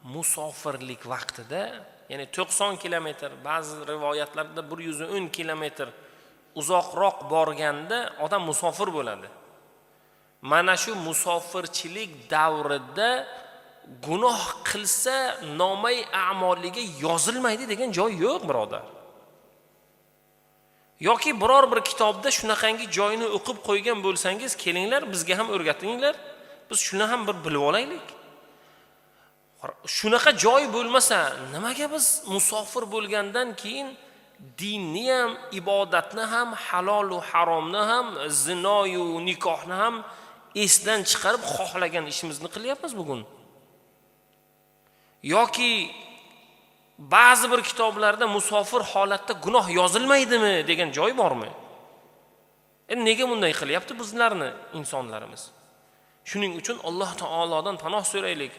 Musofirlik vaqtida, ya'ni 90 kilometr, ba'zi rivoyatlarda 110 kilometr uzoqroq borganda odam musofir bo'ladi. Mana shu musofirchilik davrida gunoh qilsa nomai a'moliga yozilmaydi degan joy yo'q, birodar. Yoki biror bir kitobda shunaqangi joyni o'qib qo'ygan bo'lsangiz, kelinglar, bizga ham o'rgatinglar, biz shuni ham bir bilib olaylik. Shunaqa joy bo'lmasa, nimaga biz musofir bo'lgandan keyin dinni ham, ibodatni ham, halolu haromni ham, zinoyu nikohni ham esdan chiqarib xohlagan ishimizni qilyapmiz bugun? Yoki ba'zi bir kitoblarda musofir holatda gunoh yozilmaydimi degan joy bormi? Nega bunday qilyapti bizlarni insonlarimiz? Shuning uchun Alloh taolodan panoh so'raylik.